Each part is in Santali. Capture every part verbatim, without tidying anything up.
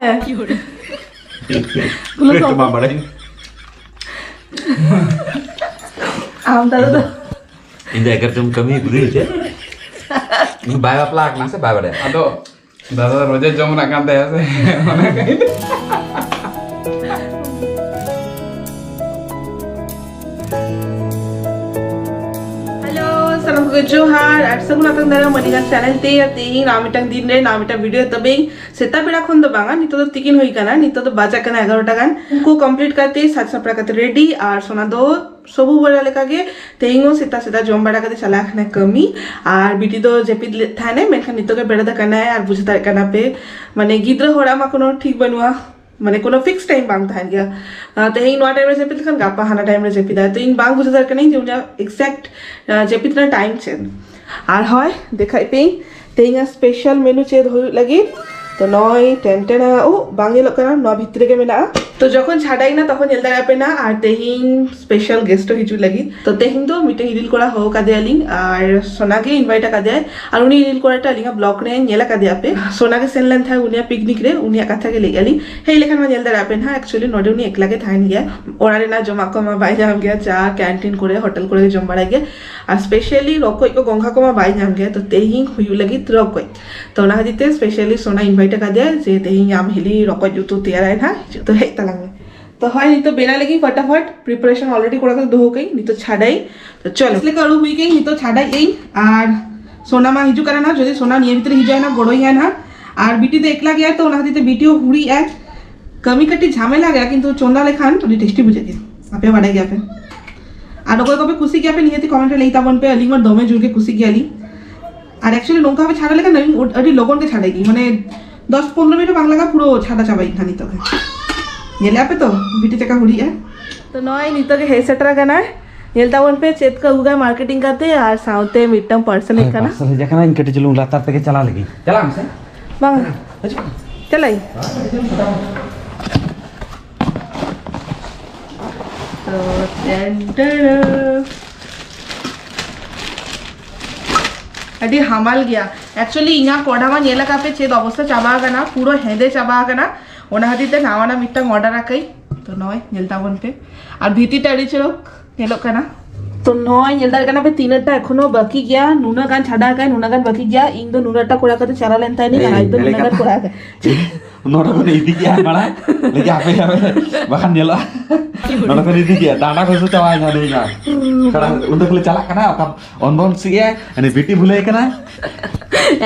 ᱦᱮᱸ᱾ ᱜᱩᱞᱟᱹᱵ ᱡᱟᱢᱩᱱ᱾ ᱵᱟᱝ ᱵᱟᱲᱟᱭ᱾ ᱟᱢ ᱫᱟᱫᱟ ᱫᱚ? ᱤᱧ ᱫᱚ ᱮᱜᱟᱨᱚ ᱡᱚᱱ ᱠᱟᱹᱢᱤ ᱵᱩᱫᱷᱤ ᱦᱚᱪᱚ᱾ ᱵᱟᱭ ᱵᱟᱯᱞᱟ ᱟᱠᱟᱱᱟ ᱥᱮ ᱵᱟᱭ ᱵᱟᱲᱟᱭᱟ᱾ ᱟᱫᱚ ᱫᱟᱫᱟ ᱫᱚ ᱨᱳᱡᱮ ᱡᱚᱢ ᱨᱮᱱᱟᱜ ᱠᱟᱱ ᱛᱟᱭᱟ ᱥᱮ, ᱚᱱᱟ ᱠᱷᱟᱹᱛᱤᱨ᱾ ᱦᱮᱞᱳ, ᱥᱟᱱᱟᱢ ᱠᱚᱜᱮ ᱡᱚᱦᱟᱨ ᱟᱨ ᱥᱟᱹᱜᱩᱱ ᱟᱛᱟᱝ ᱫᱟᱨᱟᱢ ᱟᱹᱰᱤ ᱜᱟᱱ ᱪᱮᱱᱮᱞ ᱛᱮ᱾ ᱟᱨ ᱛᱮᱦᱮᱧ ᱱᱟᱣᱟ ᱢᱤᱫᱴᱟᱝ ᱫᱤᱱ ᱨᱮ ᱱᱟᱣᱟ ᱢᱤᱫᱴᱟᱝ ᱵᱷᱤᱰᱤᱭᱳ ᱛᱟᱵᱮᱧ᱾ ᱥᱮᱛᱟᱜ ᱵᱮᱲᱟ ᱠᱷᱚᱱ ᱫᱚ ᱵᱟᱝᱟ, ᱱᱤᱛᱚᱜ ᱫᱚ ᱛᱤᱠᱤᱱ ᱦᱩᱭ ᱠᱟᱱᱟ, ᱱᱤᱛᱚᱜ ᱫᱚ ᱵᱟᱡᱟᱜ ᱠᱟᱱᱟ ᱮᱜᱟᱨᱚᱴᱟ ᱜᱟᱱ᱾ ᱩᱱᱠᱩ ᱠᱚᱢᱯᱞᱤᱴ ᱠᱟᱛᱮ ᱥᱟᱡᱽ ᱥᱟᱯᱲᱟᱣ ᱠᱟᱛᱮ ᱨᱮᱰᱤ, ᱟᱨ ᱥᱳᱱᱟ ᱫᱚ ᱥᱚᱵᱩ ᱵᱮᱲᱟ ᱞᱮᱠᱟᱜᱮ ᱛᱮᱦᱮᱧ ᱦᱚᱸ ᱥᱮᱛᱟᱜ ᱥᱮᱛᱟᱜ ᱡᱚᱢ ᱵᱟᱲᱟ ᱠᱟᱛᱮ ᱪᱟᱞᱟᱣ ᱠᱟᱱᱟ ᱠᱟᱹᱢᱤ᱾ ᱟᱨ ᱵᱤᱴᱤ ᱫᱚ ᱡᱟᱹᱯᱤᱫ ᱞᱮᱫ ᱛᱟᱦᱮᱱᱟᱭ, ᱢᱮᱱᱠᱷᱟᱱ ᱱᱤᱛᱚᱜ ᱜᱮ ᱵᱮᱨᱮᱫ ᱟᱠᱟᱱᱟᱭ᱾ ᱟᱨ ᱵᱩᱡᱷᱟᱹᱣ ᱫᱟᱲᱮᱭᱟᱜ ᱠᱟᱱᱟ ᱯᱮ, ᱢᱟᱱᱮ ᱜᱤᱫᱽᱨᱟᱹ ᱦᱚᱲᱟᱜ ᱢᱟ ᱠᱳᱱᱳ ᱴᱷᱤᱠ ᱵᱟᱹᱱᱩᱜᱼᱟ, ᱢᱟᱱᱮ ᱠᱳᱱᱳ ᱯᱷᱤᱠᱥ ᱴᱟᱭᱤᱢ ᱵᱟᱝ ᱛᱟᱦᱮᱱ ᱜᱮᱭᱟ᱾ ᱟᱨ ᱛᱮᱦᱮᱧ ᱱᱚᱣᱟ ᱴᱟᱭᱤᱢ ᱨᱮ ᱡᱟᱹᱯᱤᱫ ᱞᱮᱠᱷᱟᱱ ᱜᱟᱯᱟ ᱦᱟᱱᱟ ᱴᱟᱭᱤᱢ ᱨᱮ ᱡᱟᱹᱯᱤᱫᱟᱭ᱾ ᱛᱚ ᱤᱧ ᱵᱟᱝ ᱵᱩᱡᱷᱟᱹᱣ ᱫᱟᱲᱮᱭᱟᱜ ᱠᱟᱹᱱᱟᱹᱧ ᱡᱮ ᱩᱱᱤᱭᱟᱜ ᱮᱠᱡᱮᱠᱴ ᱡᱟᱹᱯᱤᱫ ᱨᱮᱱᱟᱜ ᱴᱟᱭᱤᱢ ᱪᱮᱫ᱾ ᱟᱨ ᱦᱳᱭ, ᱫᱮᱠᱷᱟᱭ ᱯᱮ ᱛᱮᱦᱮᱧᱟᱜ ᱥᱯᱮᱥᱟᱞ ᱢᱮᱱᱩ ᱪᱮᱫ ᱦᱩᱭᱩᱜ ᱞᱟᱹᱜᱤᱫ᱾ ᱛᱚ ᱱᱚᱜᱼᱚᱭ ᱴᱮᱱ ᱴᱮᱱ, ᱳ, ᱵᱟᱝ ᱧᱮᱞᱚᱜ ᱠᱟᱱᱟ, ᱱᱚᱣᱟ ᱵᱷᱤᱛᱨᱤ ᱨᱮᱜᱮ ᱢᱮᱱᱟᱜᱼᱟ᱾ ᱛᱚ ᱡᱚᱠᱷᱚᱱ ᱪᱷᱟᱰᱟᱭᱮᱱᱟ ᱛᱚᱠᱷᱚᱱ ᱧᱮᱞ ᱫᱟᱲᱮᱭᱟᱜ ᱯᱮ ᱱᱟ᱾ ᱟᱨ ᱛᱮᱦᱮᱧ ᱥᱯᱮᱥᱟᱞ ᱜᱮᱥᱴ ᱦᱤᱡᱩᱜ ᱞᱟᱹᱜᱤᱫ᱾ ᱛᱚ ᱛᱮᱦᱮᱧ ᱫᱚ ᱢᱤᱫᱴᱮᱱ ᱤᱨᱤᱞ ᱠᱚᱲᱟ ᱦᱚᱦᱚ ᱠᱟᱫᱮᱭᱟᱞᱤᱧ ᱟᱨ ᱥᱳᱱᱟ ᱜᱮ ᱤᱱᱵᱷᱟᱭᱤᱴ ᱟᱠᱟᱫᱮᱭᱟᱭ᱾ ᱟᱨ ᱩᱱᱤ ᱤᱨᱤᱞ ᱠᱚᱲᱟᱴᱟᱜ ᱟᱹᱞᱤᱧᱟᱜ ᱵᱞᱚᱜ ᱨᱮ ᱧᱮᱞ ᱟᱠᱟᱫᱮᱭᱟ ᱯᱮ, ᱥᱳᱱᱟ ᱜᱮ ᱥᱮᱱ ᱞᱮᱱ ᱛᱟᱦᱮᱸᱫ ᱩᱱᱤᱭᱟᱜ ᱯᱤᱠᱱᱤᱠ ᱨᱮ, ᱩᱱᱤᱭᱟᱜ ᱠᱟᱛᱷᱟ ᱜᱮ ᱞᱟᱹᱭᱮᱫᱼᱟ ᱞᱤᱧ᱾ ᱦᱮᱡ ᱞᱮᱠᱷᱟᱱ ᱢᱟ ᱧᱮᱞ ᱫᱟᱲᱮᱭᱟᱜ ᱯᱮ ᱱᱟᱦᱟᱜ, ᱮᱠᱪᱩᱭᱮᱞᱤ ᱱᱚᱰᱮ ᱩᱱᱤ ᱮᱠᱞᱟ ᱜᱮ ᱛᱟᱦᱮᱱ ᱜᱮᱭᱟ, ᱚᱲᱟᱜ ᱨᱮᱱᱟᱜ ᱡᱚᱢᱟᱜ ᱠᱚ ᱢᱟ ᱵᱟᱭ ᱧᱟᱢ ᱜᱮᱭᱟ, ᱪᱟ ᱠᱮᱱᱴᱤᱱ ᱠᱚᱨᱮ, ᱦᱳᱴᱮᱞ ᱠᱚᱨᱮ ᱜᱮ ᱡᱚᱢ ᱵᱟᱲᱟᱭ ᱜᱮᱭᱟ᱾ ᱟᱨ ᱥᱯᱮᱥᱟᱞᱤ ᱨᱚᱠᱚᱡ ᱠᱚ ᱜᱚᱝᱜᱷᱟ ᱠᱚᱢᱟ ᱵᱟᱭ ᱧᱟᱢ ᱜᱮᱭᱟ, ᱛᱚ ᱛᱮᱦᱮᱧ ᱦᱩᱭᱩᱜ ᱞᱟᱹᱜᱤᱫ ᱨᱚᱠᱚᱡ᱾ ᱛᱚ ᱚᱱᱟ ᱠᱷᱟᱹᱛᱤᱨ ᱛᱮ ᱥᱯᱮᱥᱟᱞᱤ ᱥᱳᱱᱟ ᱤᱱᱵᱷᱟᱭᱤᱴ ᱟᱠᱟᱫᱮᱭᱟ ᱡᱮ ᱛᱮᱦᱮᱧ ᱟᱢ ᱦᱤᱞᱤ ᱨᱚᱠᱚᱡ ᱩᱛᱩ ᱛᱮᱭᱟᱨᱟᱭ ᱱᱟᱦᱟᱜ, ᱛᱚ ᱦᱮᱡ ᱛᱟᱞᱟᱝ ᱢᱮ᱾ ᱛᱚ ᱦᱳᱭ, ᱱᱤᱛᱚᱜ ᱵᱮᱱᱟᱣ ᱞᱟᱹᱜᱤᱫ ᱯᱷᱟᱴᱟᱯᱷᱟᱴ ᱯᱨᱤᱯᱟᱨᱮᱥᱚᱱ ᱚᱞᱨᱮᱰᱤ ᱠᱚᱨᱟᱣ ᱠᱟᱛᱮ ᱫᱚᱦᱚ ᱠᱟᱹᱧ, ᱱᱤᱛᱚᱜ ᱪᱷᱟᱰᱟᱭ᱾ ᱛᱚ ᱪᱚᱞᱚ, ᱞᱮᱠᱟ ᱟᱹᱨᱩᱵ ᱦᱩᱭ ᱠᱟᱹᱧ, ᱱᱤᱛᱚᱜ ᱪᱷᱟᱰᱟᱭ ᱟᱹᱧ᱾ ᱟᱨ ᱥᱳᱱᱟ ᱢᱟ ᱦᱤᱡᱩᱜ ᱠᱟᱱᱟ ᱱᱟᱦᱟᱜ, ᱡᱩᱫᱤ ᱥᱳᱱᱟ ᱱᱤᱭᱟᱹ ᱵᱷᱤᱛᱨᱤ ᱦᱤᱡᱩᱜ ᱟᱭ ᱱᱟᱦᱟᱜ, ᱜᱚᱲᱚᱭᱟᱭ ᱱᱟᱦᱟᱜ᱾ ᱟᱨ ᱵᱤᱴᱤ ᱫᱚ ᱮᱠᱞᱟ ᱜᱮᱭᱟᱭ, ᱛᱚ ᱚᱱᱟ ᱠᱷᱟᱹᱛᱤᱨ ᱛᱮ ᱵᱤᱴᱤ ᱦᱚᱸ ᱦᱩᱲᱤ ᱟᱭ᱾ ᱠᱟᱹᱢᱤ ᱠᱟᱹᱴᱤᱡ ᱡᱷᱟᱢᱮᱞᱟ ᱜᱮᱭᱟ, ᱠᱤᱱᱛᱩ ᱪᱚᱸᱫᱟ ᱞᱮᱠᱷᱟᱱ ᱟᱹᱰᱤ ᱴᱮᱥᱴᱤ ᱵᱩᱡᱷᱟᱹᱜ ᱜᱮᱭᱟ, ᱟᱯᱮ ᱵᱟᱰᱟᱭ ᱜᱮᱭᱟ ᱯᱮ᱾ ᱟᱨ ᱚᱠᱚᱭ ᱠᱚᱯᱮ ᱠᱩᱥᱤ ᱜᱮᱭᱟ ᱯᱮ, ᱱᱤᱦᱟᱹᱛ ᱠᱚᱢᱮᱱᱴ ᱨᱮ ᱞᱟᱹᱭ ᱛᱟᱵᱚᱱ ᱯᱮ᱾ ᱟᱹᱞᱤᱧ ᱢᱟ ᱫᱚᱢᱮ ᱡᱳᱨ ᱜᱮ ᱠᱩᱥᱤ ᱜᱮᱭᱟᱞᱤᱧ᱾ ᱟᱨ ᱮᱠᱪᱩᱭᱮᱞᱤ ᱱᱚᱝᱠᱟ ᱵᱷᱟᱵᱮ ᱪᱷᱟᱰᱟ ᱞᱮᱠᱷᱟᱱ ᱟᱹᱰᱤ, ᱟᱹᱰᱤ ᱞᱚᱜᱚᱱ ᱜᱮ ᱪᱷᱟᱰᱟᱭ ᱜᱮ, ᱢᱟᱱᱮ ᱫᱚᱥ ᱯᱚᱱᱨᱚ ᱢᱤᱱᱤᱴ ᱵᱟᱝ ᱞᱟᱜᱟᱜᱼᱟ, ᱯᱩᱨᱟᱹ ᱪᱷᱟᱰᱟ ᱪᱟᱵᱟᱭᱮᱱ ᱠᱷᱟᱱ ᱱᱤᱛᱚᱜ ᱜᱮ᱾ ᱧᱮᱞᱮᱜᱼᱟ ᱯᱮ ᱛᱚ ᱵᱤᱴᱤ ᱪᱮᱠᱟ ᱦᱩᱲᱤᱜᱼᱟ᱾ ᱛᱚ ᱱᱚᱜᱼᱚᱭ ᱱᱤᱛᱚᱜ ᱜᱮ ᱦᱮᱡ ᱥᱮᱴᱮᱨ ᱟᱠᱟᱱᱟᱭ᱾ ᱧᱮᱞ ᱛᱟᱵᱚᱱ ᱯᱮ ᱪᱮᱫ ᱠᱚ ᱟᱹᱜᱩ ᱠᱟᱜᱼᱟ ᱢᱟᱨᱠᱮᱴᱤᱝ ᱠᱟᱛᱮ, ᱟᱨ ᱥᱟᱶᱛᱮ ᱢᱤᱫᱴᱟᱝ ᱯᱟᱨᱥᱮᱞ ᱦᱮᱡ ᱦᱮᱸ, ᱠᱟᱱᱟ᱾ ᱯᱟᱨᱥᱮᱞ ᱦᱮᱡ ᱟᱠᱟᱱᱟ, ᱤᱧ ᱠᱟᱹᱴᱤᱡ ᱪᱩᱞᱩᱝ ᱞᱟᱛᱟᱨ ᱛᱮᱜᱮ ᱪᱟᱞᱟᱣ ᱞᱮᱜᱤᱧ᱾ ᱪᱟᱞᱟᱜ ᱟᱢ ᱥᱮ? ᱵᱟᱝ᱾ ᱦᱤᱡᱩᱜ ᱢᱮ᱾ ᱪᱟᱞᱟᱜ ᱟᱹᱧ᱾ ᱛᱚ, ᱴᱮᱱ ᱴᱮᱱ᱾ ᱟᱹᱰᱤ ᱦᱟᱢᱟᱞ ᱜᱮᱭᱟ᱾ Actually ᱤᱧᱟᱹᱜ ᱠᱚᱰᱷᱟ ᱢᱟ ᱧᱮᱞ ᱟᱠᱟᱫ ᱯᱮ ᱪᱮᱫ ᱚᱵᱚᱥᱛᱟ ᱪᱟᱵᱟ ᱟᱠᱟᱱᱟ, ᱯᱩᱨᱟᱹ ᱦᱮᱸᱫᱮ ᱪᱟᱵᱟ ᱟᱠᱟᱱᱟ᱾ ᱚᱱᱟ ᱠᱷᱟᱹᱛᱤᱨ ᱛᱮ ᱱᱟᱣᱟᱱᱟᱜ ᱢᱤᱫᱴᱟᱝ ᱚᱰᱟᱨ ᱟᱠᱟᱫᱟᱹᱧ᱾ ᱛᱚ ᱱᱚᱜᱼᱚᱭ ᱧᱮᱞ ᱛᱟᱵᱚᱱ ᱯᱮ᱾ ᱟᱨ ᱵᱷᱤᱛᱤᱨ ᱛᱮ ᱟᱹᱰᱤ ᱪᱚᱨᱚᱠ ᱧᱮᱞᱚᱜ ᱠᱟᱱᱟ᱾ ᱛᱚ ᱱᱚᱜᱼᱚᱭ ᱧᱮᱞ ᱫᱟᱲᱮᱭᱟᱜ ᱠᱟᱱᱟ ᱯᱮ ᱛᱤᱱᱟᱹᱜ ᱴᱟ ᱮᱠᱷᱚᱱᱳ ᱵᱟᱹᱠᱤ ᱜᱮᱭᱟ, ᱱᱩᱱᱟᱹᱜ ᱜᱟᱱ ᱪᱷᱟᱰᱟ ᱟᱠᱟᱱ, ᱱᱩᱱᱟᱹᱜ ᱜᱟᱱ ᱵᱟᱹᱠᱤ ᱜᱮᱭᱟ᱾ ᱤᱧ ᱫᱚ ᱱᱩᱱᱟᱹᱜ ᱴᱟ ᱠᱚᱨᱟᱣ ᱠᱟᱛᱮ ᱪᱟᱞᱟᱣ ᱞᱮᱱ ᱛᱟᱦᱮᱱᱤᱧ, ᱟᱨ ᱟᱡ ᱫᱚ ᱱᱩᱱᱟᱹᱜ ᱜᱟᱱ ᱠᱚᱨᱟᱣ ᱟᱠᱟᱫ᱾ ᱱᱚᱰᱮ ᱠᱷᱚᱱ ᱤᱫᱤ ᱠᱮᱜᱼᱟ ᱢᱟᱲᱟᱝ, ᱞᱟᱹᱭ ᱠᱮᱜᱼᱟ ᱦᱟᱯᱮ ᱦᱟᱯᱮ, ᱵᱟᱠᱷᱟᱱ ᱧᱮᱞᱚᱜᱼᱟ᱾ ᱱᱚᱰᱮ ᱠᱷᱚᱱ ᱤᱫᱤ ᱠᱮᱜᱼᱟ, ᱰᱟᱸᱰᱟ ᱠᱚ ᱦᱟᱹᱥᱩ ᱪᱟᱵᱟᱭᱮᱱᱟ ᱱᱩᱭ ᱢᱟ᱾ ᱠᱟᱲᱟ, ᱩᱱ ᱫᱚ ᱠᱷᱟᱹᱞᱤ ᱪᱟᱞᱟᱜ ᱠᱟᱱᱟ, ᱚᱠᱟ ᱚᱱᱵᱚᱱ ᱥᱤ ᱮ, ᱦᱟᱱᱮ ᱵᱤᱴᱤ ᱵᱷᱩᱞᱟᱹᱭ ᱠᱟᱱᱟ᱾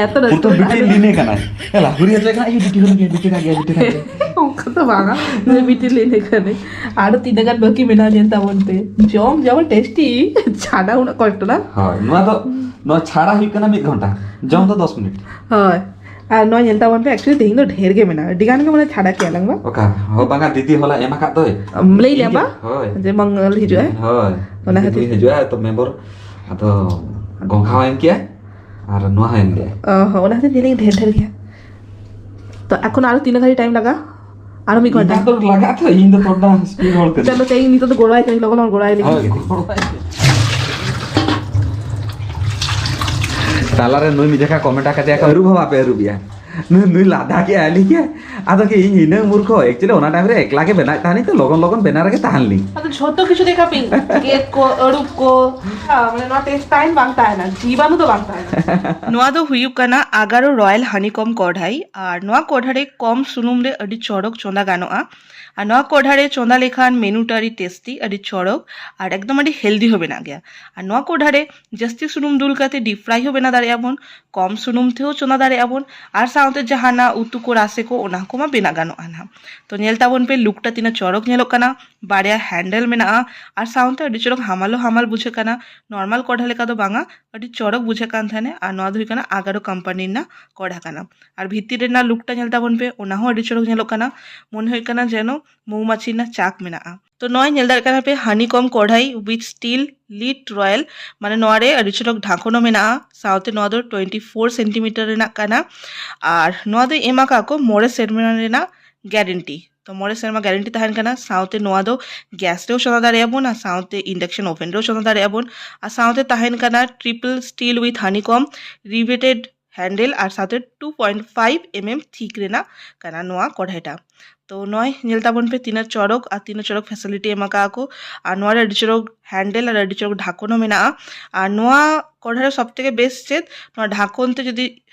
ᱮᱛᱚ ᱨᱟᱹᱥᱠᱟᱹ ᱯᱨᱚᱛᱷᱚᱢ ᱵᱤᱴᱤ ᱢᱮᱱᱟᱜᱼᱟ᱾ ᱞᱤᱱᱮ ᱠᱟᱱᱟᱭ᱾ ᱮ, ᱞᱟᱦᱩᱨᱤ ᱦᱚᱪᱚᱭ ᱠᱟᱱᱟ, ᱤᱭᱟᱹ ᱵᱤᱴᱤ ᱦᱩᱭ ᱜᱮᱭᱟ, ᱵᱤᱴᱤ ᱠᱟᱜ ᱜᱮᱭᱟ, ᱵᱤᱴᱤ ᱠᱟᱜ ᱜᱮᱭᱟ᱾ ᱚᱱᱠᱟ ᱫᱚ ᱵᱟᱝᱟ, ᱱᱩᱭ ᱵᱤᱴᱤ ᱞᱤᱱᱮ ᱠᱟᱱᱟᱭ᱾ ᱟᱨ ᱛᱤᱱᱟᱹᱜ ᱜᱟᱱ ᱵᱟᱹᱠᱤ ᱢᱮᱱᱟᱜᱼᱟ ᱧᱮᱞ ᱛᱟᱵᱚᱱ ᱯᱮ᱾ ᱡᱚᱢ ᱡᱮᱢᱚᱱ ᱴᱮᱥᱴᱤ, ᱪᱷᱟᱰᱟ ᱩᱱᱟᱹᱜ ᱠᱚᱥᱴᱚ ᱱᱟ᱾ ᱦᱳᱭ, ᱱᱚᱣᱟ ᱫᱚ, ᱱᱚᱣᱟ ᱪᱷᱟᱲᱟ ᱦᱩᱭᱩᱜ ᱠᱟᱱᱟ ᱢᱤᱫ ᱜᱷᱚᱱᱴᱟ, ᱡᱚᱢ ᱫᱚ ᱫᱚᱥ ᱢᱤᱱᱤᱴ᱾ ᱦᱳᱭ, ᱟᱨ ᱱᱚᱣᱟ ᱧᱮᱞ ᱛᱟᱵᱚᱱ ᱯᱮ, actually ᱛᱮᱦᱮᱧ ᱫᱚ ᱰᱷᱮᱨ ᱜᱮ ᱢᱮᱱᱟᱜᱼᱟ, ᱟᱹᱰᱤ ᱜᱟᱱ ᱜᱮ ᱢᱟᱱᱮ ᱪᱷᱟᱰᱟ ᱠᱮᱜᱼᱟ ᱞᱟᱝ ᱵᱟᱝ? ᱚᱠᱟ? ᱦᱳ, ᱵᱟᱝᱟ, ᱫᱤᱫᱤ ᱦᱚᱞᱟ ᱮᱢ ᱟᱠᱟᱫ ᱫᱚᱭ᱾ ᱟᱢ ᱞᱟᱹᱭ ᱞᱮᱭᱟ ᱤᱧ ᱜᱮ, ᱵᱟ? ᱦᱳᱭ᱾ ᱡᱮ ᱢᱟᱝᱜᱚᱞ ᱦᱤᱡᱩᱜᱼᱟᱭ? ᱦᱳᱭ᱾ ᱚᱱᱟ ᱫᱤᱫᱤ ᱠᱷᱟᱹᱛᱤᱨ᱾ ᱦᱤᱡᱩᱜᱼᱟᱭ, ᱛᱚ ᱢᱮᱢᱵᱚᱨ ᱟᱫᱚ ᱜᱚᱝᱜᱷᱟ ᱦᱚᱸ ᱮᱢ ᱠᱮᱜᱼᱟᱭ᱾ ᱟᱨ ᱱᱚᱣᱟ ᱦᱚᱸ ᱮᱢ ᱞᱮᱜᱼᱟᱭ᱾ ᱚ ᱦᱚᱸ, ᱚᱱᱟ ᱠᱷᱟᱹᱛᱤᱨ ᱧᱮᱞᱤᱧ ᱰᱷᱮᱨ ᱰᱷᱮᱨ ᱜᱮᱭᱟ᱾ ᱛᱚ ᱮᱠᱷᱚᱱ ᱟᱨᱚ ᱛᱤᱱᱟᱹᱜ ᱜᱷᱟᱹᱲᱤᱡ ᱴᱟᱭᱤᱢ ᱞᱟᱜᱟᱜᱼᱟ? ᱟᱨᱚ ᱢᱤᱫ ᱜᱷᱚᱱᱴᱟ? ᱤᱧᱟᱹᱜ ᱫᱚ ᱞᱟᱜᱟᱜ ᱛᱚ, ᱤᱧ ᱫᱚ ᱛᱷᱚᱲᱟ speed ᱦᱚᱲ ᱠᱟᱹᱱᱟᱹᱧ᱾ ᱪᱚᱞᱚ, ᱛᱮᱦᱮᱧ ᱱᱤᱛᱚᱜ ᱫᱚ ᱜᱚᱲᱚᱣᱟᱭ ᱠᱟᱹᱱᱟᱹᱧ, ᱞᱚᱜᱚᱱ ᱞᱚᱜᱚᱱ ᱜᱚᱲᱚᱣᱟᱭ ᱞᱟᱹᱜᱤᱫ᱾ ᱦᱳᱭ, ᱜᱚᱲᱚᱣᱟᱭ ᱠᱟᱹᱱᱟᱹᱧ᱾ ᱛᱟᱞᱟᱨᱮ ᱱᱩᱭ ᱢᱤᱫ ᱡᱚᱠᱷᱟ comment ᱟᱠᱟᱫ ᱛᱮ, "ᱟᱹᱨᱩᱵ ᱦᱚᱸ ᱵᱟᱯᱮ ᱟᱹᱨᱩᱵᱮᱭᱟ?" ᱱᱩᱭ, ᱱᱩᱭ ᱞᱟᱫᱟ ᱠᱮᱜᱼᱟᱭ, ᱞᱟᱹᱭ ᱠᱮᱜᱼᱟᱭ, ᱟᱫᱚ ᱠᱤ ᱤᱧ ᱤᱱᱟᱹᱜ ᱢᱩᱨᱠᱷᱚ? Actually ᱚᱱᱟ time ᱨᱮ ᱮᱠᱞᱟ ᱜᱮ ᱵᱮᱱᱟᱣᱮᱫ ᱛᱟᱦᱮᱱᱤᱧ ᱛᱚ, ᱞᱚᱜᱚᱱ ᱞᱚᱜᱚᱱ ᱵᱮᱱᱟᱣ ᱨᱮᱜᱮ ᱛᱟᱦᱮᱱ ᱞᱤᱧ᱾ ᱟᱫᱚ ᱡᱷᱚᱛᱚ ᱠᱤᱪᱷᱩ ᱫᱮᱠᱷᱟ ᱯᱮ, ᱜᱮᱫ ᱠᱚ, ᱟᱹᱨᱩᱵ ᱠᱚ, ᱦᱮᱸ, ᱢᱟᱱᱮ ᱱᱚᱣᱟ ᱛᱮ time ᱵᱟᱝ ᱛᱟᱦᱮᱱᱟ, ᱡᱤᱵᱟᱱᱩ ᱫᱚ ᱵᱟᱝ ᱛᱟᱦᱮᱱᱟ᱾ ᱱᱚᱣᱟ ᱫᱚ ᱦᱩᱭᱩᱜ ᱠᱟᱱᱟ ᱟᱜᱟᱨᱳ Royal Honeycomb ᱠᱚᱰᱷᱟᱭ, ᱟᱨ ᱱᱚᱣᱟ ᱠᱚᱰᱷᱟ ᱨᱮ ᱠᱚᱢ ᱥᱩᱱᱩᱢ ᱨᱮ ᱟᱹᱰᱤ ᱪᱚᱨᱚᱠ ᱪᱚᱸᱫᱟ ᱜᱟᱱᱚᱜᱼᱟ᱾ ᱟᱨ ᱱᱚᱣᱟ ᱠᱚᱰᱷᱟ ᱨᱮ ᱪᱚᱸᱫᱟ ᱞᱮᱠᱷᱟᱱ menu ᱴᱟ ᱟᱹᱰᱤ tasty, ᱟᱹᱰᱤ ᱪᱚᱨᱚᱠ, ᱟᱨ ᱮᱠᱫᱚᱢ ᱟᱹᱰᱤ healthy ᱦᱚᱸ ᱵᱮᱱᱟᱜ ᱜᱮᱭᱟ᱾ ᱟᱨ ᱱᱚᱣᱟ ᱠᱚᱰᱷᱟ ᱨᱮ ᱡᱟᱹᱥᱛᱤ ᱥᱩᱱᱩᱢ ᱫᱩᱞ ᱠᱟᱛᱮ deep fry ᱦᱚᱸ ᱵᱮᱱᱟᱣ ᱫᱟᱲᱮᱭᱟᱜᱼᱟ ᱵᱚᱱ, ᱠᱚᱢ ᱥᱩᱱᱩᱢ ᱛᱮᱦᱚᱸ ᱪᱚᱸᱫᱟ ᱫᱟᱲᱮᱭᱟᱜᱼᱟ ᱵᱚᱱ, ᱟᱨ ᱥᱟᱶᱛᱮ ᱡᱟᱦᱟᱱᱟᱜ ᱩᱛᱩ ᱠᱚ, ᱨᱟᱥᱮ ᱠᱚ, ᱚᱱᱟ ᱠᱚᱢᱟ ᱵᱮᱱᱟᱣ ᱜᱟᱱᱚᱜᱼᱟ ᱱᱟᱦᱟᱜ᱾ ᱛᱚ ᱧᱮᱞ ᱛᱟᱵᱚᱱ ᱯᱮ, look ᱴᱟ ᱛᱤᱱᱟᱹᱜ ᱪᱚᱨᱚᱠ ᱧᱮᱞᱚᱜ ᱠᱟᱱᱟ, ᱵᱟᱨᱭᱟ handle ᱢᱮᱱᱟᱜᱼᱟ, ᱟᱨ ᱥᱟᱶᱛᱮ ᱟᱹᱰᱤ ᱪᱚᱨᱚᱠ ᱦᱟᱢᱟᱞ ᱦᱚᱸ ᱦᱟᱢᱟᱞ ᱵᱩᱡᱷᱟᱹᱜ ᱠᱟᱱᱟ᱾ Normal ᱠᱚᱰᱷᱟ ᱞᱮᱠᱟ ᱫᱚ ᱵᱟᱝᱟ, ᱟᱹᱰᱤ ᱪᱚᱨᱚᱠ ᱵᱩᱡᱷᱟᱹᱜ ᱠᱟᱱ ᱛᱟᱦᱮᱱᱟ᱾ ᱟᱨ ᱱᱚᱣᱟ ᱫᱚ ᱦᱩᱭᱩᱜ ᱠᱟᱱᱟ ᱟᱜᱟᱨᱳ company ᱨᱮᱱᱟᱜ ᱠᱚᱰᱷᱟ ᱠᱟᱱᱟ᱾ ᱟᱨ ᱵᱷᱤᱛᱤᱨ ᱨᱮᱱᱟᱜ look ᱴᱟ ᱧᱮᱞ ᱛᱟᱵᱚᱱ ᱯᱮ, ᱚᱱᱟ ᱦᱚᱸ ᱟᱹᱰᱤ ᱪᱚᱨᱚᱠ ᱧᱮᱞᱚᱜ ᱠᱟᱱᱟ, ᱢᱚᱱᱮ ᱦᱩᱭᱩᱜ ᱠᱟᱱᱟ ᱡᱮᱱᱚ ᱢᱳᱢᱵᱟᱪᱤ ᱨᱮᱱᱟᱜ ᱪᱟᱠ ᱢᱮᱱᱟᱜᱼᱟ᱾ ᱛᱚ ᱱᱚᱜᱼᱚᱭ ᱧᱮᱞ ᱫᱟᱲᱮᱭᱟᱜ ᱠᱟᱱᱟ ᱯᱮ, honeycomb ᱠᱚᱰᱷᱟᱭ with steel lid royal, ᱢᱟᱱᱮ ᱱᱚᱣᱟ ᱨᱮ ᱟᱹᱰᱤ ᱪᱚᱨᱚᱠ ᱰᱷᱟᱠᱚᱱ ᱦᱚᱸ ᱢᱮᱱᱟᱜᱼᱟ, ᱥᱟᱶᱛᱮ ᱱᱚᱣᱟ ᱫᱚ twenty four centimeter ᱨᱮᱱᱟᱜ ᱠᱟᱱᱟ᱾ ᱟᱨ ᱱᱚᱣᱟ ᱫᱚ ᱮᱢ ᱟᱠᱟᱫ ᱠᱚ ᱢᱚᱬᱮ ᱥᱮᱨᱢᱟ ᱨᱮᱱᱟᱜ guarantee᱾ ᱛᱚ ᱢᱚᱬᱮ ᱥᱮᱨᱢᱟ guarantee ᱛᱟᱦᱮᱱ ᱠᱟᱱᱟ᱾ ᱥᱟᱶᱛᱮ ᱱᱚᱣᱟ ᱫᱚ gas ᱨᱮᱦᱚᱸ ᱪᱚᱸᱫᱟ ᱫᱟᱲᱮᱭᱟᱜᱼᱟ ᱵᱚᱱ, ᱟᱨ ᱥᱟᱶᱛᱮ induction oven ᱨᱮᱦᱚᱸ ᱪᱚᱸᱫᱟ ᱫᱟᱲᱮᱭᱟᱜᱼᱟ ᱵᱚᱱ᱾ ᱟᱨ ᱥᱟᱶᱛᱮ ᱛᱟᱦᱮᱱ ᱠᱟᱱᱟ triple steel with honeycomb riveted handle ᱟᱨ ᱥᱟᱶᱛᱮ two point five mm thick ᱨᱮᱱᱟᱜ ᱠᱟᱱᱟ ᱱᱚᱣᱟ ᱠᱚᱲᱦᱟᱭᱴᱟ᱾ ᱛᱚ ᱱᱚᱜᱼᱚᱭ ᱧᱮᱞ ᱛᱟᱵᱚᱱ ᱯᱮ ᱛᱤᱱᱟᱹᱜ ᱪᱚᱨᱚᱠ ᱟᱨ ᱛᱤᱱᱟᱹᱜ ᱪᱚᱨᱚᱠ facility ᱮᱢ ᱟᱠᱟᱫᱼᱟ ᱠᱚ᱾ ᱟᱨ ᱱᱚᱣᱟ ᱨᱮ ᱟᱹᱰᱤ ᱪᱚᱨᱚᱠ handle ᱟᱨ ᱟᱹᱰᱤ ᱪᱚᱨᱚᱠ ᱰᱷᱟᱠᱚᱱ ᱦᱚᱸ ᱢᱮᱱᱟᱜᱼᱟ᱾ ᱟᱨ ᱱᱚᱣᱟ ᱠᱚᱲᱦᱟ ᱨᱮ ᱥᱚᱵ ᱛᱷᱮᱠᱮ ᱵᱮᱥ ᱪᱮᱫ, ᱱᱚᱣᱟ ᱰᱷᱟᱠᱚᱱ ᱛᱮ ᱡᱩᱫᱤ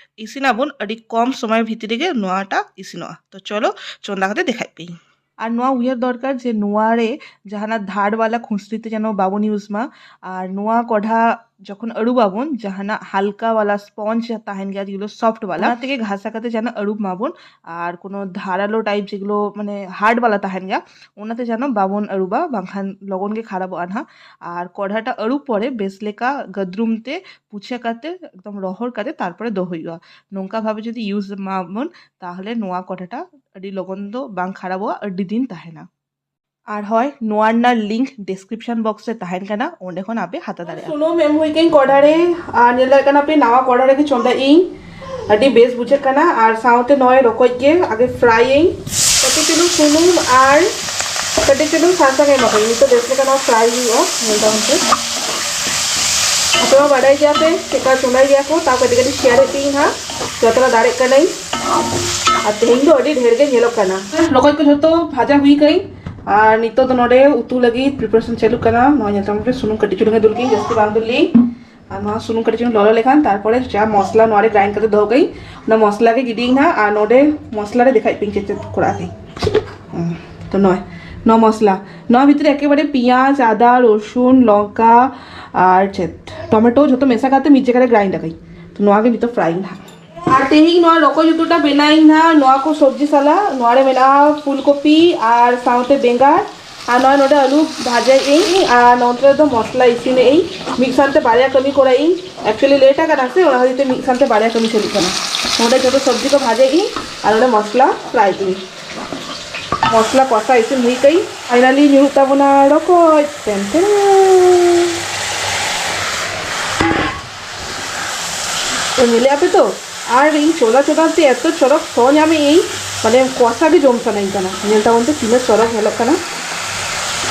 ᱤᱥᱤᱱᱟᱵᱚᱱ, ᱟᱹᱰᱤ ᱠᱚᱢ ᱥᱚᱢᱚᱭ ᱵᱷᱤᱛᱨᱤ ᱨᱮᱜᱮ ᱱᱚᱣᱟᱴᱟᱜ ᱤᱥᱤᱱᱚᱜᱼᱟ᱾ ᱛᱚ ᱪᱚᱞᱚ ᱪᱚᱸᱫᱟ ᱠᱟᱛᱮ ᱫᱮᱠᱷᱟᱭ ᱯᱮᱭᱟᱹᱧ᱾ ᱟᱨ ᱱᱚᱣᱟ ᱩᱭᱦᱟᱹᱨ ᱫᱚᱨᱠᱟᱨ ᱡᱮ ᱱᱚᱣᱟ ᱨᱮ ᱡᱟᱦᱟᱱᱟᱜ ᱫᱷᱟᱨ ᱵᱟᱞᱟ ᱠᱷᱩᱥᱱᱤ ᱛᱮ ᱡᱮᱱᱚ ᱵᱟᱵᱚᱱ use ᱢᱟ᱾ ᱟᱨ ᱱᱚᱣᱟ ᱠᱚᱲᱦᱟ ᱡᱚᱠᱷᱚᱱ ᱟᱹᱨᱩᱵᱟᱵᱚᱱ, ᱡᱟᱦᱟᱱᱟᱜ ᱦᱟᱞᱠᱟ ᱵᱟᱞᱟ sponge ᱛᱟᱦᱮᱱ ᱜᱮᱭᱟ, ᱡᱮᱜᱩᱞᱳ soft ᱵᱟᱞᱟ, ᱚᱱᱟ ᱛᱮᱜᱮ ᱜᱷᱟᱥᱟ ᱠᱟᱛᱮ ᱡᱮᱱᱚ ᱟᱹᱨᱩᱵ ᱢᱟᱵᱚᱱ᱾ ᱟᱨ ᱠᱳᱱᱳ ᱫᱷᱟᱨᱟᱞᱳ type ᱡᱮᱜᱩᱞᱳ ᱢᱟᱱᱮ hard ᱵᱟᱞᱟ ᱛᱟᱦᱮᱱ ᱜᱮᱭᱟ, ᱚᱱᱟᱛᱮ ᱡᱮᱱᱚ ᱵᱟᱵᱚᱱ ᱟᱹᱨᱩᱵᱟ, ᱵᱟᱝᱠᱷᱟᱱ ᱞᱚᱜᱚᱱ ᱜᱮ ᱠᱷᱟᱨᱟᱯᱚᱜᱼᱟ ᱱᱟᱦᱟᱜ᱾ ᱟᱨ ᱠᱚᱲᱦᱟᱴᱟ ᱟᱹᱨᱩᱵ ᱯᱚᱨᱮ ᱵᱮᱥ ᱞᱮᱠᱟ ᱜᱟᱹᱫᱨᱩᱢ ᱛᱮ ᱯᱩᱪᱷᱟᱹ ᱠᱟᱛᱮ ᱮᱠᱫᱚᱢ ᱨᱚᱦᱚᱲ ᱠᱟᱛᱮ ᱛᱟᱨᱯᱚᱨᱮ ᱫᱚᱦᱚ ᱦᱩᱭᱩᱜᱼᱟ᱾ ᱱᱚᱝᱠᱟ ᱵᱷᱟᱵᱮ ᱡᱩᱫᱤ use ᱢᱟᱵᱚᱱ, ᱛᱟᱦᱚᱞᱮ ᱱᱚᱣᱟ ᱠᱚᱲᱦᱟᱴᱟ ᱟᱹᱰᱤ ᱞᱚᱜᱚᱱ ᱫᱚ ᱵᱟᱝ ᱠᱷᱟᱨᱟᱯᱚᱜᱼᱟ, ᱟᱹᱰᱤ ᱫᱤᱱ ᱛᱟᱦᱮᱱᱟ᱾ ᱟᱨ ᱦᱳᱭ, ᱱᱚᱣᱟ ᱨᱮᱱᱟᱜ link description box ᱨᱮ ᱛᱟᱦᱮᱱ ᱠᱟᱱᱟ, ᱚᱸᱰᱮ ᱠᱷᱚᱱ ᱟᱯᱮ ᱦᱟᱛᱟᱣ ᱫᱟᱲᱮᱭᱟᱜᱼᱟ᱾ ᱥᱩᱱᱩᱢ ᱮᱢ ᱦᱩᱭ ᱠᱟᱹᱧ ᱠᱚᱲᱦᱟ ᱨᱮ, ᱟᱨ ᱧᱮᱞ ᱫᱟᱲᱮᱭᱟᱜ ᱠᱟᱱᱟ ᱯᱮ ᱱᱟᱣᱟ ᱠᱚᱲᱦᱟ ᱨᱮᱜᱮ ᱪᱚᱸᱫᱟᱭ ᱤᱧ᱾ ᱟᱹᱰᱤ ᱵᱮᱥ ᱵᱩᱡᱷᱟᱹᱜ ᱠᱟᱱᱟ᱾ ᱟᱨ ᱥᱟᱶᱛᱮ ᱱᱚᱜᱼᱚᱭ ᱨᱚᱠᱚᱡ ᱜᱮ ᱟᱜᱮ fry ᱟᱹᱧ᱾ ᱠᱟᱹᱴᱤᱡ ᱪᱩᱞᱩᱝ ᱥᱩᱱᱩᱢ ᱟᱨ ᱠᱟᱹᱴᱤᱡ ᱪᱩᱞᱩᱝ ᱥᱟᱥᱟᱝ ᱮᱢ ᱟᱹᱧ᱾ ᱱᱤᱛᱚᱜ ᱵᱮᱥ ᱞᱮᱠᱟ ᱱᱚᱣᱟ fry ᱦᱩᱭᱩᱜᱼᱟ, ᱧᱮᱞ ᱛᱟᱵᱚᱱ ᱯᱮ᱾ ᱟᱯᱮ ᱢᱟ ᱵᱟᱰᱟᱭ ᱜᱮᱭᱟ ᱯᱮ ᱪᱮᱫᱠᱟ ᱪᱚᱸᱫᱟᱭ ᱜᱮᱭᱟ ᱠᱚ, ᱛᱟᱣ ᱠᱟᱹᱴᱤᱡ ᱠᱟᱹᱴᱤᱡ share ᱮᱫ ᱯᱮᱭᱟᱹᱧ ᱦᱟᱸᱜ᱾ ᱡᱚᱛᱚ ᱫᱟᱲᱮᱜ ᱠᱟᱹᱱᱟᱹᱧ᱾ ᱟᱨ ᱛᱮᱦᱮᱧ ᱫᱚ ᱟᱹᱰᱤ ᱰᱷᱮᱨ ᱜᱮ ᱧᱮᱞᱚᱜ ᱠᱟᱱᱟ᱾ ᱨᱚᱠᱚᱡ ᱠᱚ ᱡᱷᱚᱛᱚ ᱵᱷᱟᱡᱟ ᱦᱩᱭ ᱠᱟᱹᱧ᱾ ᱟᱨ ᱱᱤᱛᱚᱜ ᱫᱚ ᱱᱚᱰᱮ ᱩᱛᱩ ᱞᱟᱹᱜᱤᱫ preparation ᱪᱟᱹᱞᱩᱜ ᱠᱟᱱᱟ᱾ ᱱᱚᱣᱟ ᱧᱮᱞ ᱛᱟᱵᱚᱱ ᱯᱮ, ᱥᱩᱱᱩᱢ ᱠᱟᱹᱴᱤᱡ ᱪᱩᱞᱩᱝ ᱮ ᱫᱩᱞ ᱠᱮᱫ, ᱡᱟᱹᱥᱛᱤ ᱵᱟᱝ ᱫᱩᱞ ᱞᱮ᱾ ᱟᱨ ᱱᱚᱣᱟ ᱥᱩᱱᱩᱢ ᱠᱟᱹᱴᱤᱡ ᱪᱩᱞᱩᱝ ᱞᱚᱞᱚ ᱞᱮᱠᱷᱟᱱ ᱛᱟᱨᱯᱚᱨᱮ ᱡᱟ ᱢᱚᱥᱞᱟ ᱱᱚᱣᱟ ᱨᱮ grind ᱠᱟᱛᱮ ᱫᱚᱦᱚ ᱠᱟᱹᱧ, ᱚᱱᱟ ᱢᱚᱥᱞᱟ ᱜᱮ ᱜᱤᱰᱤᱭᱟᱹᱧ ᱦᱟᱸᱜ᱾ ᱟᱨ ᱱᱚᱰᱮ ᱢᱚᱥᱞᱟ ᱨᱮ ᱫᱮᱠᱷᱟᱭ ᱯᱮᱭᱟᱹᱧ ᱪᱮᱫ ᱪᱮᱫ ᱠᱚᱨᱟᱣ ᱠᱟᱹᱧ᱾ ᱦᱩᱸ, ᱛᱚ ᱱᱚᱜᱼᱚᱭ ᱱᱚᱣᱟ ᱢᱚᱥᱞᱟ, ᱱᱚᱣᱟ ᱵᱷᱤᱛᱨᱤ ᱨᱮ ᱮᱠᱮᱵᱟᱨᱮ ᱯᱮᱸᱭᱟᱡᱽ, ᱟᱫᱟ, ᱨᱚᱥᱩᱱ, ᱞᱚᱝᱠᱟ ᱟᱨ ᱪᱮᱫ ᱴᱚᱢᱮᱴᱳ ᱡᱷᱚᱛᱚ ᱢᱮᱥᱟ ᱠᱟᱛᱮ ᱢᱤᱫ ᱡᱟᱭᱜᱟ ᱨᱮ grind ᱟᱠᱟᱧ᱾ ᱛᱚ ᱱᱚᱣᱟ ᱜᱮ ᱱᱤᱛᱚᱜ fry ᱱᱟᱦᱟᱜ᱾ ᱟᱨ ᱛᱮᱦᱮᱧ ᱱᱚᱣᱟ ᱨᱚᱠᱚᱡ ᱩᱛᱩᱴᱟ ᱵᱮᱱᱟᱣᱤᱧ ᱱᱟᱦᱟᱜ ᱱᱚᱣᱟ ᱠᱚ ᱥᱚᱵᱽᱡᱤ ᱥᱟᱞᱟᱜ᱾ ᱱᱚᱣᱟ ᱨᱮ ᱢᱮᱱᱟᱜᱼᱟ ᱯᱷᱩᱞᱠᱚᱯᱤ ᱟᱨ ᱥᱟᱶᱛᱮ ᱵᱮᱸᱜᱟᱲ᱾ ᱟᱨ ᱱᱚᱣᱟ ᱱᱚᱰᱮ ᱟᱹᱞᱩ ᱵᱷᱟᱡᱟᱭᱮᱫ ᱟᱹᱧ ᱟᱨ ᱱᱚᱱᱛᱮ ᱨᱮᱫᱚ ᱢᱚᱥᱞᱟ ᱤᱥᱤᱱᱮᱫ ᱟᱹᱧ᱾ ᱢᱤᱫ ᱥᱟᱶᱛᱮ ᱵᱟᱨᱭᱟ ᱠᱟᱹᱢᱤ ᱠᱚᱨᱟᱣᱮᱫ ᱟᱹᱧ᱾ Actually late ᱟᱠᱟᱱᱟ ᱥᱮ, ᱚᱱᱟ ᱠᱷᱟᱹᱛᱤᱨ ᱛᱮ ᱢᱤᱫ ᱥᱟᱶᱛᱮ ᱵᱟᱨᱭᱟ ᱠᱟᱹᱢᱤ ᱪᱟᱹᱞᱩᱜ ᱠᱟᱱᱟ᱾ ᱱᱚᱰᱮ ᱡᱷᱚᱛᱚ ᱥᱚᱵᱽᱡᱤ ᱠᱚ ᱵᱷᱟᱡᱟᱭᱮᱫ ᱟᱹᱧ ᱟᱨ ᱱᱚᱰᱮ ᱢᱚᱥᱞᱟ fry ᱮᱫ ᱟᱹᱧ᱾ ᱢᱚᱥᱞᱟ ᱠᱚᱥᱟ ᱤᱥᱤᱱ ᱦᱩᱭ ᱠᱟᱹᱧ᱾ Finally ᱧᱩᱨᱩᱜ ᱛᱟᱵᱚᱱᱟ ᱨᱚᱠᱚᱡ᱾ ᱴᱮᱱ ᱴᱮᱱ᱾ ᱛᱚ ᱧᱮᱞᱮᱫ ᱟᱯᱮ ᱛᱚ, ᱟᱨ ᱤᱧ ᱪᱚᱸᱫᱟ ᱪᱚᱸᱫᱟ ᱛᱮ ᱮᱛᱚ ᱪᱚᱨᱚᱠ ᱥᱚ ᱧᱟᱢᱮᱫ ᱟᱹᱧ᱾ ᱢᱟᱱᱮ ᱠᱚᱥᱟ ᱜᱮ ᱡᱚᱢ ᱥᱟᱱᱟᱧ ᱠᱟᱱᱟ᱾ ᱧᱮᱞ ᱛᱟᱵᱚᱱ ᱯᱮ ᱛᱤᱱᱟᱹᱜ ᱪᱚᱨᱚᱠ ᱧᱮᱞᱚᱜ ᱠᱟᱱᱟ,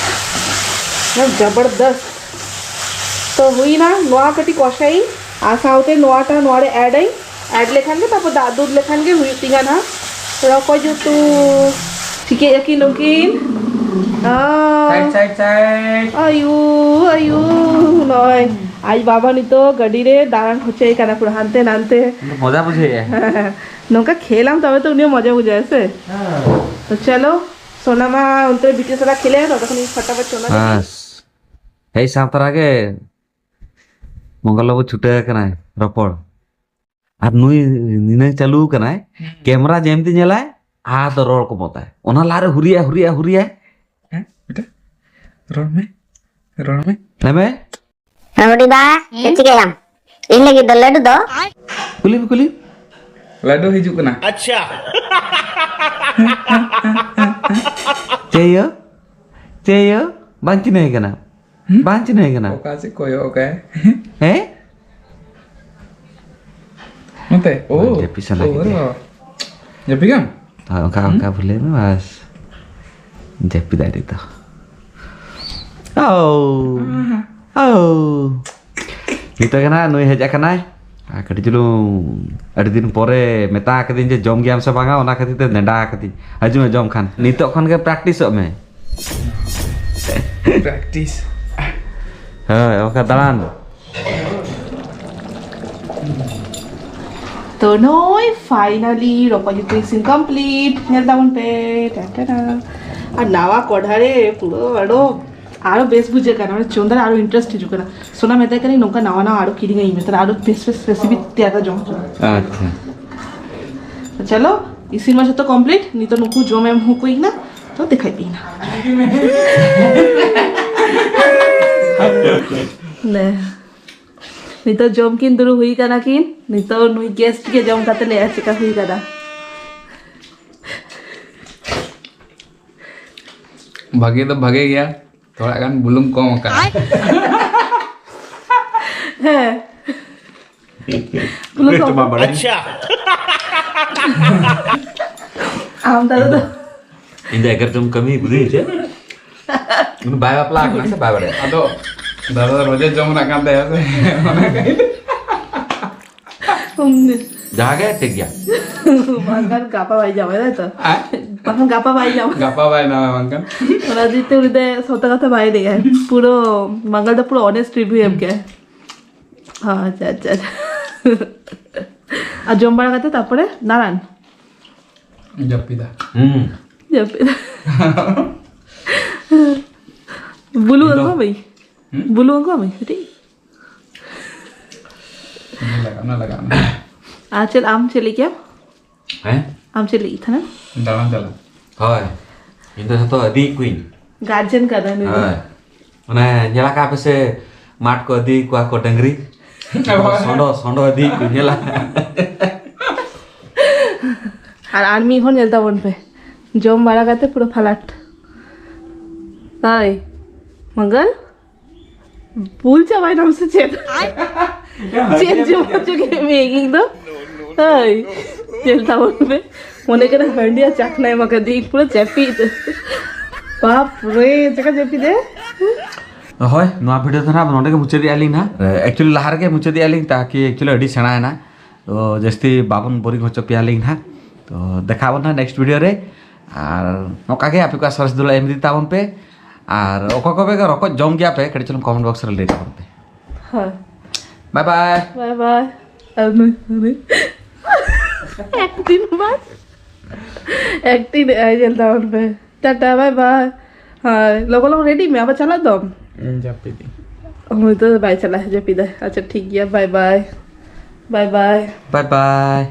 ᱢᱟᱱᱮ ᱡᱚᱵᱚᱨᱫᱚᱥᱛ᱾ ᱛᱚ ᱦᱩᱭᱱᱟ, ᱱᱚᱣᱟ ᱠᱟᱹᱴᱤᱡ ᱠᱚᱥᱟᱭᱤᱧ ᱟᱨ ᱥᱟᱶᱛᱮ ᱱᱚᱣᱟᱴᱟ ᱱᱚᱣᱟ ᱨᱮ ᱮᱰ ᱟᱹᱧ᱾ ᱮᱰ ᱞᱮᱠᱷᱟᱱ ᱜᱮ ᱛᱟᱨᱯᱚᱨ ᱫᱟᱜ ᱫᱩᱞ ᱞᱮᱠᱷᱟᱱ ᱜᱮ ᱦᱩᱭᱩᱜ ᱛᱤᱧᱟ ᱱᱟᱦᱟᱜ ᱨᱚᱠᱚᱡ ᱩᱛᱩ᱾ ᱪᱤᱠᱟᱹᱭᱮᱫᱼᱟ ᱠᱤᱱ ᱱᱩᱠᱤᱱ? ᱚ᱾ Side, side, side. ᱟᱭᱩ, ᱟᱭᱩ, ᱱᱚᱜᱼᱚᱭ ᱟᱡ ᱵᱟᱵᱟ ᱱᱤᱛᱚᱜ ᱜᱟᱹᱰᱤ ᱨᱮ ᱫᱟᱬᱟᱱ ᱦᱚᱪᱚᱭᱮ ᱠᱟᱱᱟ ᱯᱩᱨᱟᱹ ᱦᱟᱱᱛᱮ ᱱᱟᱱᱛᱮ᱾ ᱢᱚᱡᱟ ᱵᱩᱡᱷᱟᱹᱣᱮᱫᱼᱟ᱾ ᱱᱚᱝᱠᱟ ᱠᱷᱮᱞᱟᱢ ᱛᱚᱵᱮ ᱛᱚ ᱩᱱᱤ ᱦᱚᱸ ᱢᱚᱡᱟ ᱵᱩᱡᱷᱟᱹᱣᱟ ᱥᱮ? ᱦᱮᱸ᱾ ᱛᱚ ᱪᱚᱞᱚ, ᱥᱳᱱᱟ ᱢᱟ ᱚᱱᱛᱮ ᱨᱮ ᱵᱤᱴᱤ ᱥᱟᱞᱟᱜ ᱠᱷᱮᱞᱮ, ᱛᱚᱛᱚᱠᱷᱚᱱ ᱤᱧ ᱯᱷᱟᱴᱟᱯᱷᱟᱴ ᱥᱳᱱᱟ ᱞᱟᱹᱜᱤᱫ᱾ ᱵᱟᱥ᱾ ᱦᱮᱡ ᱥᱟᱶ ᱛᱚᱨᱟ ᱜᱮ ᱢᱚᱝᱜᱚᱞ ᱵᱟᱹᱵᱩ ᱪᱷᱩᱴᱟᱹᱣ ᱟᱠᱟᱱᱟᱭ ᱨᱚᱯᱚᱲ᱾ ᱟᱨ ᱱᱩᱭ ᱱᱤᱱᱟᱹᱝ ᱪᱟᱹᱞᱩ ᱟᱠᱟᱱᱟᱭ, ᱦᱩᱸ᱾ ᱠᱮᱢᱨᱟ ᱡᱮᱢᱛᱤ ᱧᱮᱞᱟᱭ, ᱟᱨ ᱫᱚ ᱨᱚᱲ ᱠᱚᱢᱚᱛᱟᱭ᱾ ᱚᱱᱟ ᱞᱟᱦᱟ ᱨᱮ ᱦᱩᱨᱤᱭᱟᱭ, ᱦᱩᱨᱤᱭᱟᱭ, ᱦᱩᱨᱤᱭᱟᱭ᱾ ᱦᱮᱸ? ᱵᱮᱴᱟ, ᱨᱚᱲ ᱢᱮ, ᱨᱚᱲ ᱢᱮ᱾ ᱞᱟᱹᱭ ᱢᱮ᱾ ᱦᱮᱸ, ᱵᱩᱰᱤ ᱵᱟ, ᱦᱮᱸ? ᱪᱮᱫ ᱪᱤᱠᱟᱹᱭᱟᱢ? ᱤᱧ ᱞᱟᱹᱜᱤᱫ ᱫᱚ ᱞᱟᱹᱰᱩ ᱫᱚ? ᱠᱩᱞᱤ ᱢᱮ, ᱠᱩᱞᱤ ᱢᱮ᱾ ᱞᱟᱹᱰᱩ ᱦᱤᱡᱩᱜ ᱠᱟᱱᱟ᱾ ᱟᱪᱪᱷᱟ᱾ ᱪᱮᱫ ᱭᱳ? ᱪᱮᱫ ᱭᱳ? ᱵᱟᱝ ᱪᱤᱱᱦᱟᱹᱭ ᱠᱟᱱᱟ? ᱦᱩᱸ? ᱵᱟᱝ ᱪᱤᱱᱦᱟᱹᱭ ᱠᱟᱱᱟ? ᱚᱠᱟ ᱥᱮᱫ ᱠᱚᱭᱚᱜ ᱠᱟᱭ? ᱦᱮᱸ? ᱱᱚᱛᱮ? ᱳ, ᱡᱟᱹᱯᱤᱫ ᱥᱟᱱᱟ ᱳ, ᱠᱮᱫᱮᱭᱟ᱾ ᱟᱨᱮ ᱵᱟᱵᱟ᱾ ᱡᱟᱹᱯᱤᱫ ᱠᱟᱢ? ᱦᱳᱭ, ᱚᱱᱠᱟ, ᱦᱩᱸ? ᱚᱱᱠᱟ ᱵᱷᱩᱞᱟᱹᱭ ᱢᱮ, ᱵᱟᱥ᱾ ᱡᱟᱹᱯᱤᱫ ᱟᱭ ᱱᱤᱛᱚᱜ᱾ ᱳ᱾ ᱟᱦᱟ᱾ ᱳ᱾ ᱱᱤᱛᱚᱜ ᱜᱮ ᱱᱟᱦᱟᱜ ᱱᱩᱭ ᱦᱮᱡ ᱟᱠᱟᱱᱟᱭ᱾ ᱟᱨ ᱠᱟᱹᱴᱤᱡ ᱪᱩᱞᱩᱝ ᱟᱹᱰᱤ ᱫᱤᱱ ᱯᱚᱨᱮ ᱢᱮᱛᱟ ᱠᱟᱹᱫᱤᱧ ᱡᱮ ᱡᱚᱢ ᱜᱮᱭᱟᱢ ᱥᱮ ᱵᱟᱝᱟ, ᱚᱱᱟ ᱠᱷᱟᱹᱛᱤᱨ ᱛᱮ ᱱᱮᱰᱟ ᱠᱟᱹᱫᱤᱧ᱾ ᱦᱤᱡᱩᱜ ᱢᱮ, ᱡᱚᱢ ᱠᱷᱟᱱ᱾ ᱱᱤᱛᱚᱜ ᱠᱷᱚᱱ ᱜᱮ ᱯᱨᱮᱠᱴᱤᱥᱚᱜ ᱢᱮ᱾ ᱯᱨᱮᱠᱴᱤᱥ᱾ ᱦᱳᱭ, ᱚᱱᱠᱟ ᱫᱟᱬᱟᱱ᱾ ᱛᱚ ᱱᱚᱜᱼᱚᱭ finally ᱨᱚᱠᱚᱡ ᱩᱛᱩ ᱤᱥᱤᱱ complete᱾ ᱧᱮᱞ ᱛᱟᱵᱚᱱ ᱯᱮ᱾ ᱴᱟ ᱴᱟ ᱴᱟ᱾ ᱟᱨ ᱱᱟᱣᱟ ᱠᱚᱲᱦᱟ ᱨᱮ ᱯᱩᱨᱟᱹ ᱟᱨᱚ, ᱟᱨᱚ ᱵᱮᱥ ᱵᱩᱡᱷᱟᱹᱜ ᱠᱟᱱᱟ, ᱢᱟᱱᱮ ᱪᱚᱸᱫᱟ ᱨᱮ ᱟᱨᱚ interest ᱦᱤᱡᱩᱜ ᱠᱟᱱᱟ᱾ ᱥᱳᱱᱟ ᱢᱮᱛᱟᱭ ᱠᱟᱹᱱᱟᱹᱧ ᱱᱚᱝᱠᱟ ᱱᱟᱣᱟ ᱱᱟᱣᱟ ᱟᱨᱚ ᱠᱤᱨᱤᱧ ᱟᱹᱧ ᱢᱮ, ᱛᱟᱦᱞᱮ ᱟᱨᱚ ᱵᱮᱥ ᱵᱮᱥ recipe ᱛᱮᱭᱟᱨ ᱠᱟᱛᱮ ᱡᱚᱢ ᱦᱚᱪᱚ᱾ ᱟᱪᱪᱷᱟ᱾ ᱪᱚᱞᱚ, ᱤᱥᱤᱱ ᱢᱟ ᱡᱷᱚᱛᱚ complete, ᱱᱤᱛᱚᱜ ᱱᱩᱠᱩ ᱡᱚᱢ ᱮᱢ ᱦᱩᱭ ᱱᱟ, ᱛᱚ ᱫᱮᱠᱷᱟᱭ ᱯᱮ ᱱᱟ᱾ ᱱᱮ᱾ ᱱᱤᱛᱚᱜ ᱡᱚᱢ ᱠᱤᱱ ᱫᱩᱲᱩᱵ ᱦᱩᱭ ᱠᱟᱱᱟ ᱠᱤᱱ᱾ ᱱᱤᱛᱚᱜ ᱱᱩᱭ guest ᱜᱮ ᱡᱚᱢ ᱠᱟᱛᱮ ᱞᱟᱹᱭᱟ ᱪᱮᱠᱟ ᱦᱩᱭ ᱠᱟᱱᱟ᱾ ᱵᱷᱟᱜᱮ ᱫᱚ ᱵᱷᱟᱜᱮ ᱜᱮᱭᱟ, ᱛᱷᱚᱲᱟ ᱜᱟᱱ ᱵᱩᱞᱩᱝ ᱠᱚᱢ ᱟᱠᱟᱱᱟ᱾ ᱦᱮᱸ᱾ ᱵᱩᱞᱩᱝ ᱠᱚᱢ᱾ ᱟᱪᱪᱷᱟ᱾ ᱟᱢ ᱫᱟᱫᱟ ᱫᱚ ᱤᱧ ᱫᱚ ᱮᱜᱮᱨ ᱡᱚᱢ ᱠᱟᱹᱢᱤ ᱵᱩᱫᱷᱤ ᱪᱮᱫ? ᱩᱱᱤ ᱵᱟᱭ ᱵᱟᱯᱞᱟ ᱟᱠᱟᱱᱟ ᱥᱮ ᱵᱟᱭ ᱵᱟᱲᱟᱭᱟ? ᱟᱫᱚ ᱫᱟᱫᱟ ᱫᱚ ᱨᱚᱡᱚ ᱡᱚᱢ ᱨᱮᱱᱟᱜ ᱠᱟᱱ ᱛᱟᱭᱟ ᱥᱮ᱾ ᱚᱱᱟ ᱠᱷᱟᱹᱛᱤᱨ᱾ ᱡᱟᱦᱟᱸ ᱜᱮ ᱴᱷᱤᱠ ᱜᱮᱭᱟ᱾ ᱵᱟᱝᱠᱷᱟᱱ ᱜᱟᱯᱟ ᱵᱟᱭ ᱧᱟᱢᱟ, ᱛᱟᱭ ᱛᱚ? ᱟᱨ ᱵᱟᱝᱠᱷᱟᱱ ᱜᱟᱯᱟ ᱵᱟᱭ ᱧᱟᱢᱟ᱾ ᱜᱟᱯᱟ ᱵᱟᱭ ᱧᱟᱢᱟ ᱵᱟᱝᱠᱷᱟᱱ᱾ ᱚᱱᱟ ᱫᱤᱭᱮ ᱛᱮ ᱩᱱᱤ ᱫᱚ ᱥᱚᱛᱚ ᱠᱟᱛᱷᱟ ᱵᱟᱭ ᱞᱟᱹᱭᱟ᱾ ᱯᱩᱨᱟᱹ ᱢᱟᱝᱜᱟᱞ ᱫᱚ ᱯᱩᱨᱟᱹ honest review ᱮᱢ ᱠᱮᱜᱼᱟ᱾ ᱟᱪᱪᱷᱟ, ᱟᱪᱪᱷᱟ, ᱟᱪᱪᱷᱟ᱾ ᱟᱨ ᱡᱚᱢ ᱵᱟᱲᱟ ᱠᱟᱛᱮ ᱛᱟᱨᱯᱚᱨᱮ ᱫᱟᱬᱟᱱ? ᱡᱟᱹᱯᱤᱫᱟ᱾ ᱦᱩᱸ᱾ ᱡᱟᱹᱯᱤᱫ᱾ ᱵᱩᱞᱩ ᱤᱧ ᱫᱚ ᱟᱹᱜᱩ ᱟᱹᱢᱟᱹᱧ? ᱦᱩᱸ? ᱵᱩᱞᱩ ᱟᱹᱜᱩ ᱟᱹᱢᱟᱹᱧ ᱠᱟᱹᱴᱤᱡ? ᱚᱱᱟ ᱞᱟᱜᱟᱜ, ᱚᱱᱟ ᱞᱟᱜᱟᱜ, ᱚᱱᱟ᱾ ᱟᱨ ᱪᱮᱫ ᱟᱢ ᱪᱮᱫ ᱞᱟᱹᱭ ᱠᱮᱭᱟᱢ? ᱦᱮᱸ? ᱟᱢ ᱪᱮᱫ ᱞᱟᱹᱭ ᱛᱟᱦᱮᱱᱟ? ᱫᱟᱬᱟᱱ ᱪᱟᱞᱟᱜ᱾ ᱦᱳᱭ, ᱤᱧ ᱫᱚ ᱡᱷᱚᱛᱚ ᱤᱫᱤᱭᱮᱫ ᱠᱚᱣᱟᱧ᱾ ᱜᱟᱨᱡᱮᱱ ᱠᱟᱱᱟᱭ ᱱᱩᱭ ᱫᱚ᱾ ᱦᱳᱭ, ᱢᱟᱱᱮ ᱧᱮᱞ ᱟᱠᱟᱫ ᱯᱮ ᱥᱮ ᱢᱟᱴ ᱠᱚ ᱤᱫᱤ ᱠᱚᱣᱟ ᱠᱚ ᱰᱟᱹᱝᱨᱤ? ᱦᱳᱭ᱾ ᱥᱚᱸᱰᱚ, ᱥᱚᱸᱰᱚ ᱤᱫᱤᱭᱮᱫ ᱠᱚ ᱧᱮᱞᱟ᱾ ᱟᱨ, ᱟᱨ ᱢᱤᱫ ᱦᱚᱲ ᱧᱮᱞ ᱛᱟᱵᱚᱱ ᱯᱮ, ᱡᱚᱢ ᱵᱟᱲᱟ ᱠᱟᱛᱮ ᱯᱩᱨᱟᱹ ᱯᱷᱟᱞᱟᱴ᱾ ᱦᱳᱭ, ᱢᱚᱝᱜᱚᱞ? ᱵᱩᱞ ᱪᱟᱵᱟᱭᱱᱟᱢ ᱥᱮ ᱪᱮᱫ? ᱪᱮᱫ ᱡᱚᱢ ᱦᱚᱪᱚ ᱠᱮᱫ ᱢᱮᱭᱟ ᱤᱧ ᱫᱚ? ᱦᱳᱭ, ᱧᱮᱞ ᱛᱟᱵᱚᱱ ᱯᱮ᱾ ᱢᱚᱱᱮ ᱠᱟᱱᱟ ᱦᱟᱺᱰᱤ ᱟᱨ ᱪᱟᱠᱷᱱᱟ ᱮᱢ ᱟᱠᱟᱫᱤᱧ, ᱯᱩᱨᱟᱹ ᱡᱟᱹᱯᱤᱫ᱾ ᱵᱟᱯ ᱨᱮ, ᱪᱮᱠᱟ ᱡᱟᱹᱯᱤᱫ ᱮ? ᱦᱳᱭ, ᱱᱚᱣᱟ ᱵᱷᱤᱰᱤᱭᱳ ᱫᱚ ᱱᱟᱦᱟᱜ ᱱᱚᱰᱮ ᱜᱮ ᱢᱩᱪᱟᱹᱫᱮᱜᱼᱟ ᱞᱤᱧ ᱱᱟᱦᱟᱜ᱾ ᱮᱠᱪᱩᱭᱮᱞᱤ ᱞᱟᱦᱟ ᱨᱮᱜᱮ ᱢᱩᱪᱟᱹᱫᱮᱜᱼᱟ ᱞᱤᱧ, ᱛᱟᱠᱤ ᱮᱠᱪᱩᱭᱮᱞᱤ ᱟᱹᱰᱤ ᱥᱮᱬᱟᱭᱮᱱᱟ᱾ ᱛᱚ ᱡᱟᱹᱥᱛᱤ ᱵᱟᱵᱚᱱ ᱵᱳᱨᱤᱝ ᱦᱚᱪᱚ ᱯᱮᱭᱟ ᱞᱤᱧ ᱱᱟᱦᱟᱜ᱾ ᱛᱚ ᱫᱮᱠᱷᱟᱜ ᱟᱵᱚᱱ ᱱᱟᱦᱟᱜ ᱱᱮᱠᱥᱴ ᱵᱷᱤᱰᱤᱭᱳ ᱨᱮ᱾ ᱟᱨ ᱱᱚᱝᱠᱟ ᱜᱮ ᱟᱯᱮ ᱠᱚᱣᱟᱜ ᱥᱚᱨᱮᱥ ᱫᱩᱞᱟᱹᱲ ᱮᱢ ᱤᱫᱤ ᱛᱟᱵᱚᱱ ᱯᱮ᱾ ᱟᱨ ᱚᱠᱚᱭ ᱠᱚ ᱯᱮ ᱨᱚᱠᱚᱡ ᱡᱚᱢ ᱜᱮᱭᱟ ᱯᱮ, ᱠᱟᱹᱴᱤᱡ ᱪᱩᱞᱩᱝ ᱠᱚᱢᱮᱱᱴ ᱵᱚᱠᱥ ᱨᱮ ᱞᱟᱹᱭ ᱛᱟᱵᱚᱱ ᱯᱮ᱾ ᱦᱳᱭ᱾ ᱵᱟᱭ ᱵᱟᱭ᱾ ᱵᱟᱭ ᱵᱟᱭ᱾ ᱟᱨ ᱱᱩᱭ, ᱱᱩᱭ᱾ ᱮᱠᱫᱤᱱ ᱵᱟᱫ᱾ ᱮᱠᱴᱤᱝ ᱮᱫᱟᱭ, ᱧᱮᱞ ᱛᱟᱵᱚᱱ ᱯᱮ᱾ ᱴᱟᱴᱟ, ᱵᱟᱭ ᱵᱟᱭ᱾ ᱦᱳᱭ, ᱞᱚᱜᱚᱱ ᱞᱚᱜᱚᱱ ᱨᱮᱰᱤ ᱢᱮ, ᱟᱵᱟᱨ ᱪᱟᱞᱟᱜ ᱫᱚᱢ᱾ ᱤᱧ ᱡᱟᱹᱯᱤᱫ ᱤᱧ᱾ ᱩᱱᱤ ᱫᱚ ᱵᱟᱭ ᱪᱟᱞᱟᱜᱼᱟ, ᱡᱟᱹᱯᱤᱫᱟᱭ᱾ ᱟᱪᱪᱷᱟ, ᱴᱷᱤᱠ ᱜᱮᱭᱟ, ᱵᱟᱭ ᱵᱟᱭ᱾ ᱵᱟᱭ ᱵᱟᱭ᱾ ᱵᱟᱭ ᱵᱟᱭ᱾